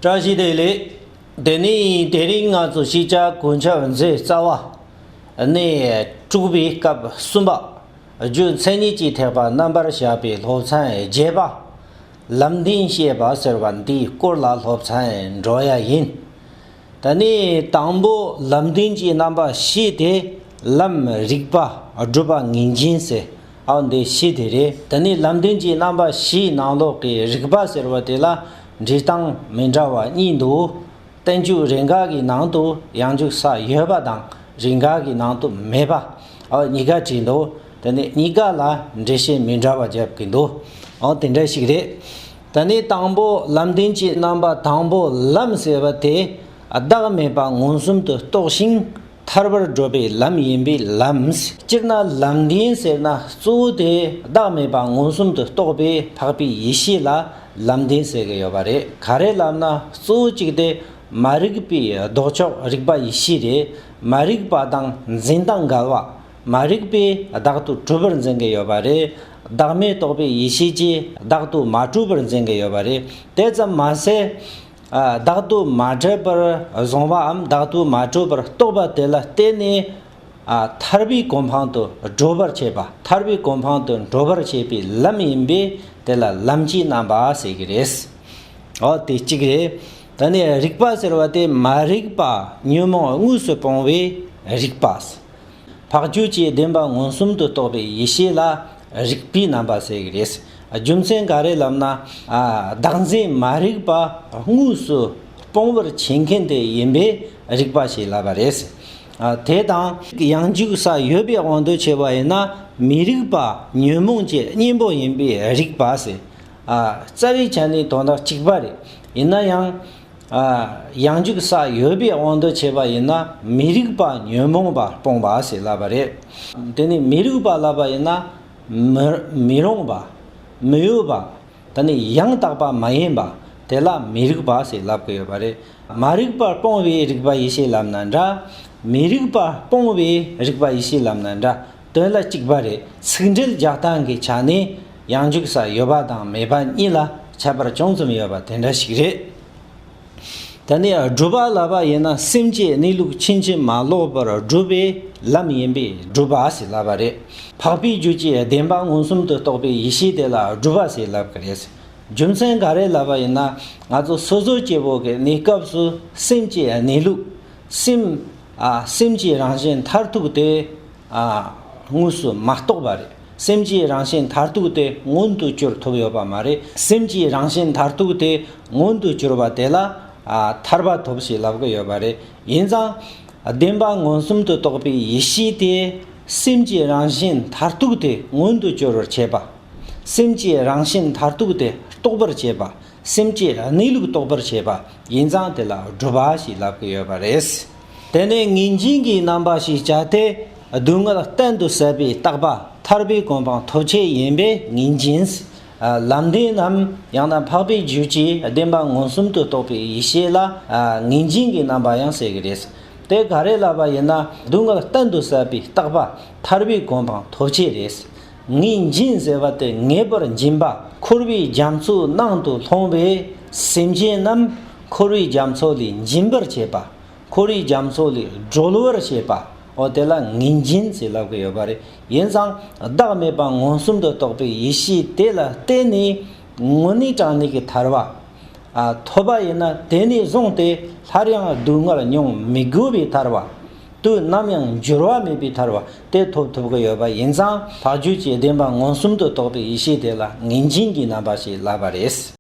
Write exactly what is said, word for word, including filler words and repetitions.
བཀྲ་ཤིས་བདེ་ལེགས། དེ་ནས་དེ་རིང་ང་ཚོ་ཤེས་བྱ་གོ་ཆ་མཛོད་རྩ་བ་ནས་དྲུག་པའི་སྐབས་གསུམ་པ། རྒྱུ་མཚན་ཉིད་ཀྱི་ཐེག་པ་རྣམ་པར་དཔྱད་པའི་སློབ་ཚན་བརྒྱད་པ། ལམ་བདེན་བཤད་པ་ཟེར་བ་འདིའི་སྐོར་ལ་སློབ་ཚན་འགྲོ་ཡ་ཡིན། ད་ནི་དང་པོ་ལམ་བདེན་གྱི་རྣམ་པ་བཞི་དེ་ལམ་རིག་པ་སྒྲུབ་པ་ངེས་འབྱིན་ཟེར། ཨའོ་འདི་བཞི་དེ་རེད། ད་ནི་ལམ་བདེན་གྱི་རྣམ་པ་བཞིའི་ནང་ལོགས་ཀྱི་རིག་པ་ཟེར་བ་དེ་ལ་འབྲི་སྟངས་མི་འདྲ་བ་གཉིས་འདུག་བསྟན་བཅོས་རེ་འགའ་གི་ནང་དུ་ཡང་འཇུག་ས་ཡོད་པ་དང་རེ་འགའ་གི་ནང་དུ་མེད་པ། ཨའོ་གཉིས་ཀ་བྲིས་འདུག་དེ་ནི་གཉིས་ཀ་ལ་འགྲེལ་བཤད་མི་འདྲ་བ་རྒྱབ་ཀྱི་འདུག་ཨའོ་དེ་འདྲ་ཞིག་རེད། ད་ནི་དང་པོ་ལམ་བདེན་གྱི་རྣམ་པ་དང་པོ་ལམ་ཟེར་བ་དེ་བདག་མེད་པ་མངོན་སུམ་དུ་རྟོགས་ཤིང་ཐར་པར་བགྲོད་པའི་ལམ་ཡིན་པས་ལམ། སྤྱིར་ན་ལམ་བདེན་ཟེར་ན་གཙོ་བོ་དེ་བདག་མེད་པ་མངོན་སུམ་དུ་རྟོགས་པའི་འཕགས་པའི་ཡེ་ཤེས་ལ་ལམ་བདེན་ཟེར་གྱི་ཡོད་པ་རེད། ག་རེ་ལབ་ན་གཙོ་བོ་གཅིག་དེ་མ་རིག་པའི་ལྡོག་ཕྱོགས་རིག་པ་ཡེ་ཤེས་རེད། མ་རིག་པ་དང་འཛིན་སྟངས་འགལ་བ། མ་རིག་པས་བདག་ཏུ་གྲུབ་པར་འཛིན་གྱི་ཡོད་པ་རེད། བདག་མེད་རྟོགས་པའི་ཡེ་ཤེས་ཀྱིས་བདག་ཏུ་མ་གྲུབ་པར་འཛིན་གྱི་ཡོད་པ་རེད། དེ་ཙམ་མ་ཟད། ཨ། བདག་ཏུ་མ་གྲུབ་པར་བཟུང་བའམ་བདག་ཏུ་མ་གྲུབ་པར་རྟོགས་པ་དེ་ལ་བརྟེན་ནས། ཨ། ཐར་པའི་གོ་འཕང་དུ་བགྲོད་པར་བྱེད་པ། ཐར་པའི་གོ་འཕང་དུ་བགྲོད་པར་བྱེད་པའི་ལམ་ཡིན་པས་དེ་ལ་ལམ་གྱི་རྣམ་པ་ཟེར་གྱི་རེད། འོ་དེ་གཅིག་རེད། ད་ནི་རིག་པ་ཟེར་བ་དེ་མ་རིག་པ་ཉོན་མོངས་དངོས་སུ་སྤོང་བའི་རིག་པ། འཕགས་རྒྱུད་ཀྱི་བདེན་པ་མངོན་སུམ་དུ་རྟོགས་པའི་ཡེ་ཤེས་ལ་རིག་པའི་རྣམ་པ་ཟེར་གྱི་རེད། རྒྱུ་མཚན་ག་རེ་ལབ་ན། ཨ། བདག་འཛིན་མ་རིག་པ་དངོས་སུ་སྤོང་བར་བྱེད་མཁན་དེ་ཡིན་པས་རིག་པ་ཞེས་ལབ་པ་རེད། ཨ། དེ་དང་ཡང་འཇུག་ས་ཡོད་པའི་དབང་དུ་བྱས་པ་ཡིན་ན་མི་རིག་པ་ཉོན་མོངས་ཀྱི་གཉེན་པོ་ཡིན་པས་རིག་པ་ཟེར། ཨ། རྩ་བའི་ཆ་ནས་དོན་དག་གཅིག་པ་རེད། ཡིན་ན་ཡང་། ཨ། ཡང་འཇུག་ས་ཡོད་པའི་དབང་དུ་བྱས་པ་ཡིན་ན་མི་རིག་པ་ཉོན་མོངས་པ་སྤོང་བ་ཞེས་ལབ་པ་རེད། དེ་ནི་མི་རིག་པ་ལབ་པ་ཡིན་ན་མི་མི་རུང་བ། མི་གཡོ་བ། ད་ནི་ཡང་དག་པ་མ་ཡིན་པ། དེ་ལ་མི་རིག་པ་ཞེས་ལབ་ཀྱི་ཡོད་པ་རེད། མ་རིག་པ་སྤོང་བའི་རིག་པ་ཡེ་ཤེས་ལབ་ན་འདྲ། མི་རིག་པ་སྤོང་བའི་རིག་པ་ཡེ་ཤེས་ལབ་ན་འདྲ། དོན་ལ་གཅིག་པ་རེད། ཚིག་འགྲེལ་རྒྱག་སྟངས་ཀྱི་ཆ་ནས་ཡང་འཇུག་ས་ཡོད་པ་དང་མེད་པ་གཉིས་ལ་ཁྱད་པར་ཅུང་ཙམ་ཡོད་པ་དེ་འདྲ་ཞིག་རེད། ད་ནི་སྒྲུབ་པ་ལབ་པ་ཡིན་ན་སེམས་ཀྱི་གནས་ལུགས་ཕྱིན་ཅི་མ་ལོག་པར་སྒྲུབ་པའི་ལམ་ཡིན་པས་སྒྲུབ་པ་ཞེས་ལབ་པ་རེད། འཕགས་པའི་རྒྱུད་ཀྱི་བདེན་པ་མངོན་སུམ་དུ་རྟོགས་པའི་ཡེ་ཤེས་དེ་ལ་སྒྲུབ་པ་ཞེས་ལབ་ཀྱི་རེད། རྒྱུ་མཚན་ག་རེ་ལབ་པ་ཡིན་ན། ང་ཚོ་སོ་སོ་སྐྱེ་བོ་གི་གནས་སྐབས་སུ་སེམས་ཀྱི་གནས་ལུགས། སེམས། ཨ། སེམས་ཀྱི་རང་བཞིན་མཐར་ཐུག་དེ། ཨ། དངོས་སུ་མ་རྟོགས་པ་རེད། སེམས་ཀྱི་རང་བཞིན་མཐར་ཐུག་དེ་མངོན་དུ་གྱུར་ཐུབ་ཡོད་པ་མ་རེད། སེམས་ཀྱི་རང་བཞིན་མཐར་ཐུག་དེ་མངོན་དུ་གྱུར་པ་དེ་ལ། ཨ། ཐར་པ་ཐོབ་ཞེས་ལབ་ཀྱི་ཡོད་པ་རེད། ཡིན་ཙང་། བདེན་པ་མངོན་སུམ་དུ་རྟོགས་པའི་ཡེ་ཤེས་དེ་སེམས་ཀྱི་རང་བཞིན་མཐར་ཐུག་དེ་མངོན་དུ་གྱུར་བར་བྱེད་པ། སེམས་ཀྱི་རང་བཞིན་མཐར་ཐུག་དེ་རྟོགས་པར་བྱེད་པ། སེམས་ཀྱི་གནས་ལུགས་རྟོགས་པར་བྱེད་པ་ཡིན་ཙང་དེ་ལ་སྒྲུབ་པ་ཞེས་ལབ་ཀྱི་ཡོད་པ་རེད། དེ་ནས་ངེས་འབྱིན་གྱི་རྣམ་པ་ཞེས་བྱ་སྟེ། སྡུག་བསྔལ་གཏན་དུ་ཟད་པའི་རྟག་པ་ཐར་པའི་གོ་འཕང་ཐོབ་བྱེད་ཡིན་པས་ངེས་འབྱིན། ལམ་བདེན་ནམ་ཡང་ན་འཕགས་པའི་རྒྱུད་ཀྱི་བདེན་པ་མངོན་སུམ་དུ་རྟོགས་པའི་ཡེ་ཤེས་ལ་ངེས་འབྱིན་གྱི་རྣམ་པ་ཡང་ཟེར་གྱི་རེད། དེ་ག་རེ་ལབ་པ་ཡིན་ན་སྡུག་བསྔལ་གཏན་དུ་ཟད་པའི་རྟག་པ་ཐར་པའི་གོ་འཕང་ཐོབ་བྱེད་རེད། ངེས་འབྱིན་ཟེར་བ་དེ་ངེས་པར་འབྱིན་པ། འཁོར་བའི་རྒྱ་མཚོའི་ནང་དུ་ལྷུང་བའི་སེམས་ཅན་རྣམས་འཁོར་བའི་རྒྱ་མཚོ་ལས་འབྱིན་པར་བྱེད་པ། འཁོར་བའི་རྒྱ་མཚོ་ལས་སྒྲོལ་བར་བྱེད་པ། འོ་དེ་ལ་ངེས་འབྱིན་ཟེར་ལབ་ཀྱི་ཡོད་པ་རེད། ཡིན་ཙང་བདག་མེད་པ་མངོན་སུམ་དུ་རྟོགས་པའི་ཡེ་ཤེས་དེ་ལ་བརྟེན་ནས་དངོས་གནས་དྲང་གནས་ཀྱི་ཐར་པ། ཨ། ཐོབ་པ་ཡིན་ན་དེ་ནས་བཟུང་སྟེ་སླར་ཡང་སྡུག་བསྔལ་མྱོང་མི་དགོས་པའི་ཐར་པ། དུས་ནམ་ཡང་འགྱུར་བ་མེད་པའི་ཐར་པ་དེ་ཐོབ་ཐུབ་ཀྱི་ཡོད་པ་ཡིན་ཙང་འཕགས་རྒྱུད་ཀྱི་བདེན་པ་མངོན་སུམ་དུ་རྟོགས་པའི་ཡེ་ཤེས་དེ་ལ་ངེས་འབྱིན་གྱི་རྣམ་པ་ཞེས་ལབ་པ་རེད།